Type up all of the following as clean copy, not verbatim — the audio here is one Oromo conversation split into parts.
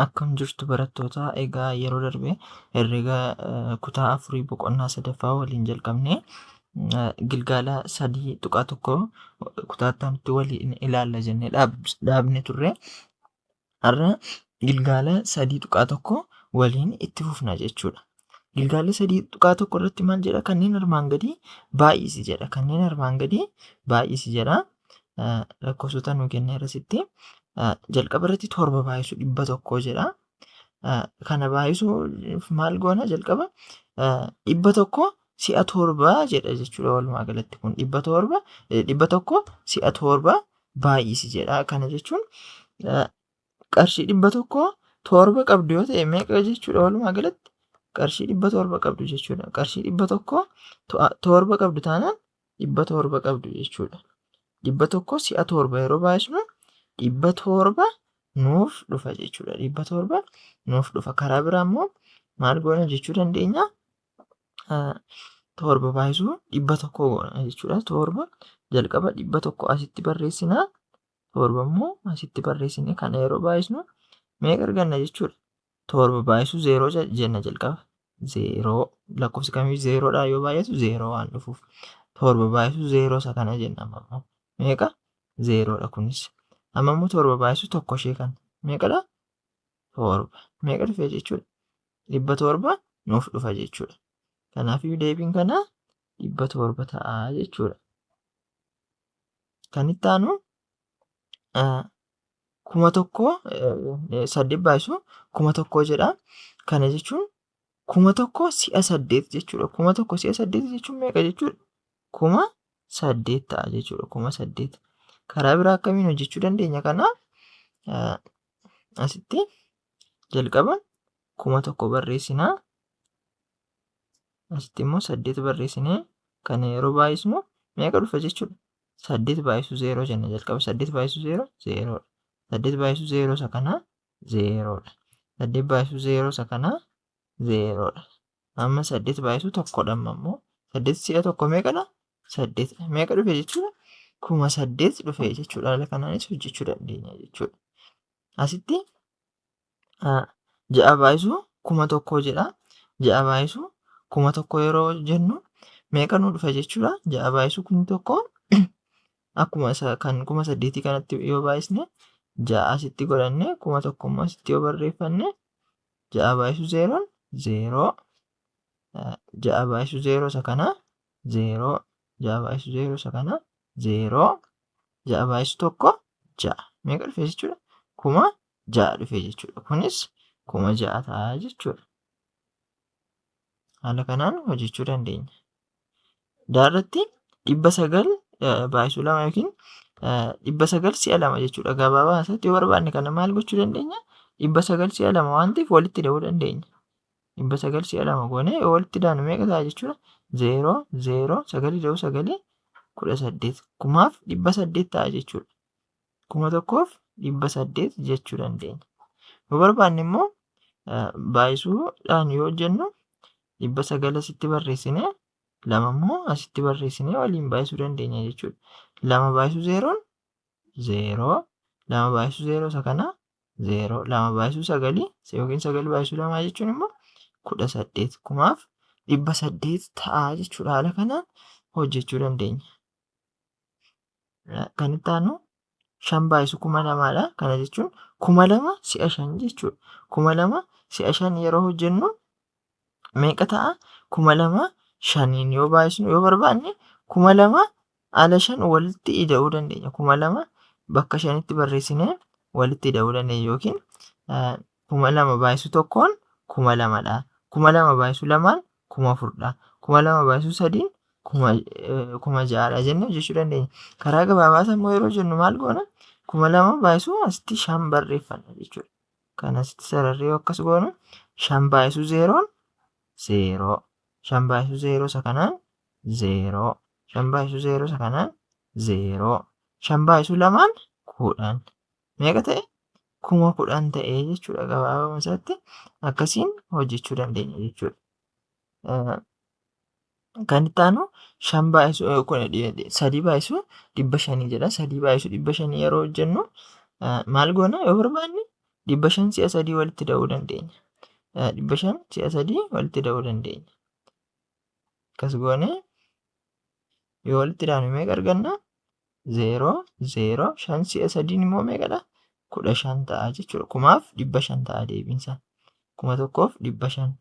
Akkam jirtu barattoota? Egaa yeroo darbe herrega kutaa afurii boqonnaa sadaffaa waliin jalqabne, gilgaala 3.1 kutaa itti waliin ilaalla jennee dhaabne turre. Har'a gilgaala 3.1 waliin itti fufna jechuudha. Gilgaala 3.1 irratti maal jedha? Kanneen armaan gadii baay'isi jedha. Kanneen armaan gadii baay'isi jedha. Lakkoofsota nuu kenneera asitti. Jalqaba irratti 7 baay'isu 100 jedha. Kana baay'isuuf maal goona? Jalqaba 100 si'a 7 jedha jechuudha. Walumaa galatti kun 700, 100 si'a 7 baay'isi jedha. Kana jechuun qarshii 100 7 qabdu yoo ta'e meeqa jechuudha? Walumaa galatti qarshii 700 qabdu jechuudha. Qarshii 100 7 qabdu taanaan 700 qabdu jechuudha. 100 si'a 7 yeroo baay'isnu 700 nuuf dhufa jechuudha. 700 nuuf dhufa. Karaa biraa immoo maal goona jechuu dandeenya? 7 baay'isuu 100 goona jechuudha. 7 jalqaba 100 asitti barreessina. 7 immoo asitti barreessine kana yeroo baay'isnu meeqa arganna jechuudha? 7 baay'isuu 0 jenna jalqaba. 0, lakkoofsi kamiyyuu 0dhaan yoo baay'atu 0 waan dhufuuf. 7 baay'isuu 0 isa kana jenna amma immoo. Meeqa? 0dha kunis. Amma immoo 7 baay'isuu 1 ishee kana. Meeqadha? 7. Meeqa dhufe jechuudha? 700 nuuf dhufa jechuudha. Kanaafiyyuu deebiin kanaa 700 ta'a jechuudha. Kan itti aanu 1000, 8 baay'isuu 1000 jedha. Kana jechuun 1000 si'a 8 jechuudha. 1000 si'a 8 jechuun meeqa jechuudha? 8000 ta'a jechuudha. 8000. Karaa biraa akkamiin hojjechuu dandeenya kana? Asitti jalqaba 1000 barreessinaa. Asitti immoo 8 barreessinee kana yeroo baay'isnu meeqa dhufa jechuudha? 8 baay'isuu 0 jenna jalqaba. 8 baay'isuu 0 0dha. 8 baay'isuu 0 isa kanaa 0dha. 8 baay'isuu 0 isa kanaa 0dha. Amma 8 baay'isuu 1dha amma immoo. 8 si'a 1 meeqadha? 8. Meeqa dhufe jechuudha? 8000 dhufe jechuudha. Haala kanaanis hojjechuu dandeenya jechuudha. Asitti 6 baay'isuu 1000 jedha. 6 baay'isuu 1000 yeroo jennu meeqa nu dhufa jechuudha? 6 baay'isuu 1000 akkuma isa kan 8000 kanatti yoo baay'isne, 6 asitti godhanne, 1000 immoo asitti yoo barreeffanne, 6 baay'isuu 0n 0, 6 baay'isuu 0 isa kana 0, 6 baay'isuu 0 isa kana 0, 6 baay'isuu 1 6. Meeqa dhufe jechuudha? 6000 dhufe jechuudha. Kunis 6000 ta'a jechuudha. Haala kanaan hojjechuu dandeenya. Daarratti 900 baay'isuu 2 yookiin 900 si'a 2 jechuudha. Gabaabaa isaatti yoo barbaanne kana maal gochuu dandeenya? 900 si'a 2 waan ta'eef walitti hidhuu dandeenya. 900 si'a 2 goonee yoo walitti daanu meeqa ta'a jechuudha? 0 0 9 ida'uu 9 18, 1800 ta'a jechuudha. 1800 jechuu dandeenya. Yoo barbaanne immoo baay'isuudhaan yoo hojjennu, 900 asitti barreessine, 2 immoo asitti barreessine waliin baay'isuu dandeenya jechuudha. 2 baay'isuu 0n 0, 2 baay'isuu 0 isa kana 0, 2 baay'isuu 9 yookiin 9 baay'isuu 2 jechuun immoo 18, 1800 ta'a jechuudha. Haala kanaan hojjechuu dandeenya. Kan itti aanu 5 baay'isu 2000dha. Kana jechuun 2000 si'a 5 jechuudha. 2000 si'a 5 yeroo hojjennu meeqa ta'a? 2000 5n yoo baay'isnu, yoo barbaanne 2000 ala 5 walitti ida'uu dandeenya. 2000 bakka 5tti barreessinee walitti ida'uu dandeenya yookiin 2000 baay'isu 1n 2000dha. 2000 baay'isu 2n 4000dha. 2000 baay'isuu 3n 6000dha jennee hojjechuu dandeenya. Karaa gabaabaa immoo yeroo jennu maal goona? 2000 baay'isuu asitti 5 barreeffanna jechuudha. Kan asitti sararree akkas goonu, 5 baay'isuu 0n 0, 5 baay'isuu 0 isa kanaan 0, 5 baay'isuu 0 isa kanaan 0, 5 baay'isuu 2n 10. Meeqa ta'e? 10,000 ta'e jechuudha. Gabaabama isaatti akkasiin hojjechuu dandeenya jechuudha. Kan itti aanu 5 baay'isuu 3 baay'isuu 500 jedha. 3 baay'isuu 500 yeroo hojjennu maal goona? Yoo barbaanne 500 si'a 3 walitti da'uu dandeenya. 500 si'a 3 walitti da'uu dandeenya. Akkas goone yoo walitti daanu meeqa arganna? 0 0 5 si'a 3 immoo meeqadha? 15 ta'a jechuudha. 1500 ta'a deebiinsaa. 1500.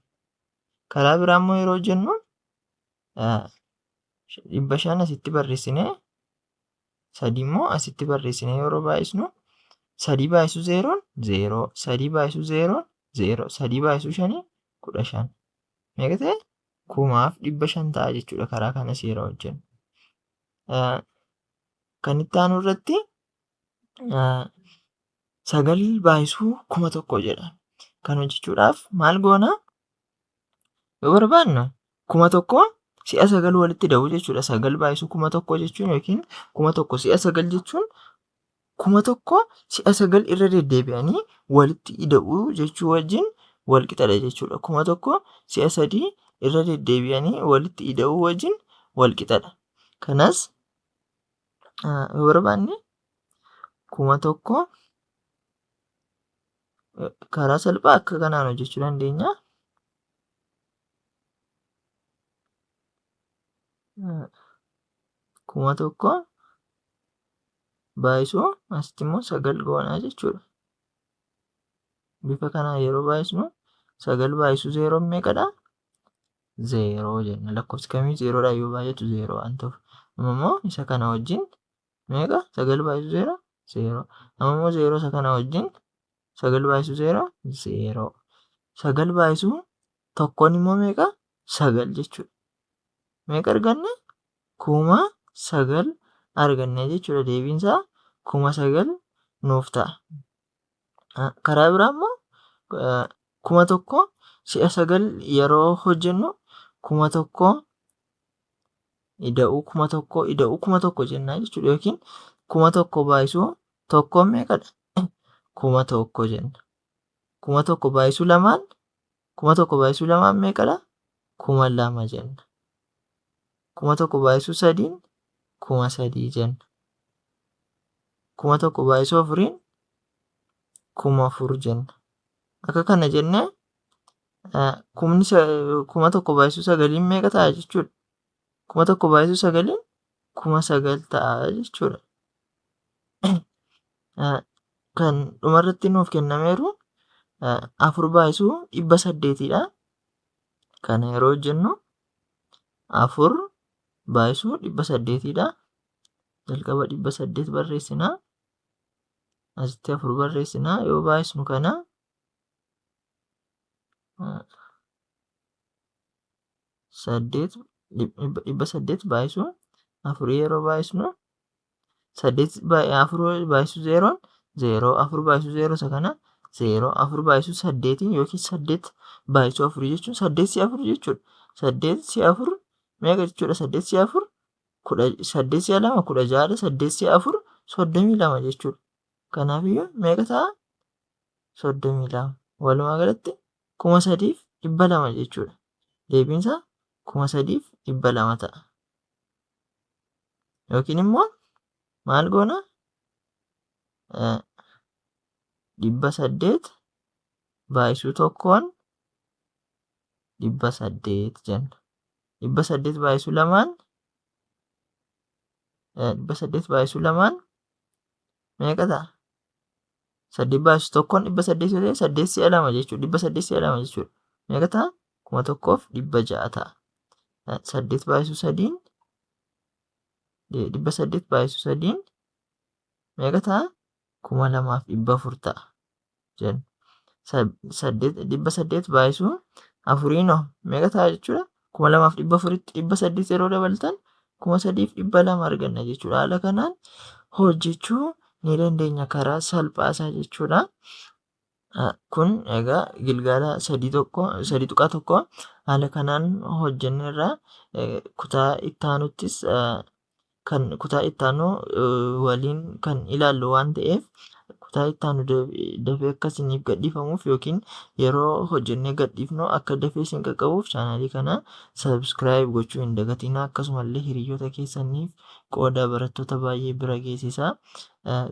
Karaa biraa immoo yeroo jennu 500 asitti barreessinee 3 immoo asitti barreessinee yeroo baay'isnu 3 baay'isu 0 0 3 baay'isu 0 0 3 baay'isu 5 15. Meeqa ta'e? 1500 ta'a jechuudha karaa kanas yeroo hojjennu. Kan itti aanu irratti 9 baay'isuu 1000 jedha. Kan hojjechuudhaaf maal goona? Yoo barbaannu 1000 si'a 9 walitti da'uu jechuudha. 9 baay'isuu 1000 jechuun yookiin 1000 si'a 9 jechuun 1000 si'a 9 irra deddeebi'anii walitti ida'uu jechuu wajjin wal qixadha jechuudha. 1000 si'a 3 irra deddeebi'anii walitti ida'uu wajjin wal qixadha. Kanas yoo barbaanne 1000 karaa salphaa akka kanaan hojjechuu dandeenya. 1000 baay'isuu asitti immoo 9 goonaa jechuudha. Bifa kanaan yeroo baay'isnu 9 baay'isuu 0 meeqadha? 0 jenna. Lakkoofsi kamii 0dhaan yoo baay'atu 0 waan ta'uuf. Amma immoo isa kana wajjin meeqa? 9 baay'isuu 0 0. Amma immoo 0 isa kana wajjin 9 baay'isuu 0 0. 9 baay'isuu tokkoon immoo meeqa? 9 jechuudha. Meeqa arganne? 9000 arganne jechuudha. Deebiin isaa 9000 nuuf ta'a. Karaa biraa immoo 1000 si'a 9 yeroo hojjennu 1000 ida'uu 1000 ida'uu 1000 jennaa jechuudha. Yookiin 1000 baay'isuu tokkoon meeqadha? 1000 jenna. 1000 baay'isuu lamaan 1000 baay'isuu lamaan meeqadha? 2000 jenna. 1000 baay'isuu sadiin 3000 jenna. 1000 baay'isuu afuriin 4000 jenna. Akka kana jennee kumni 1000 baay'isuu sagaliin meeqa ta'a jechuudha? 1000 baay'isuu sagaliin 9000 ta'a jechuudha. Kan dhumarratti nuuf kennameeru 4 baay'isuu 800dha. Kana yeroo hojjennu 4 baay'isuu 800dha. Jalqaba 800 barreessinaa. Asitti 4 barreessinaa. Yoo baay'isnu kana 8 800 baay'isuu 4 yeroo baay'isnu 8 4 baay'isuu 0 0 4 baay'isuu 0 isa kana 0 4 baay'isuu 8 yookiin 8 baay'isuu 4 jechuun 8 si'a 4 jechuudha. 8 si'a 4 meeqa jechuudha? 8 si'a 4 8 si'a 2 16 8 si'a 4 32 jechuudha. Kanaafiyyuu meeqa ta'a? 32. Walumaa galatti 3200 jechuudha. Deebiin isaa 3200 ta'a. Yookiin immoo maal goona? 800 baay'isuu tokkoon 800 jenna. 800 baay'isuu lamaan 800 baay'isuu lamaan meeqa ta'a? 8 baay'isuu tokkoon 800 yoo ta'e 8 si'a 2 jechuudha. 800 si'a 2 jechuudha. Meeqa ta'a? 1600 ta'a. 8 baay'isuu sadiin 800 baay'isuu sadiin meeqa ta'a? 2400 ta'a jenna. 800 baay'isuu afuriin hoo meeqa ta'a jechuudha? 2400tti 800 yeroo dabaltan 3200 arganna jechuudha. Haala kanaan hojjechuu ni dandeenya karaa salphaasaa jechuudha. Kun egaa gilgaala 3.1 haala kanaan hojjennerra. Kutaa ittaanuttis kan kutaa ittaanu waliin kan ilaallu waan ta'eef kutaa Kutaa itti aanu dafee akka isiniif gadhiifamuuf yookiin yeroo hojjennee gadhiifnu akka dafee isin qaqqabuuf chaanaalii kana subscribe gochuu hin dagatinaa. Akkasumallee hiriyoota keessaniif qooda, barattoota baay'ee bira geessisaa.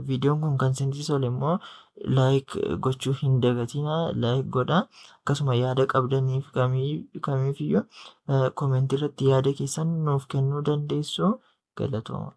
Viidiyoon kun kan isinitti tole immoo like gochuu hin dagatinaa, like godhaa. Akkasuma yaada qabdaniif kamiifiyyuu commentii irratti yaada keessan nuuf kennuu dandeessu. Galatooma.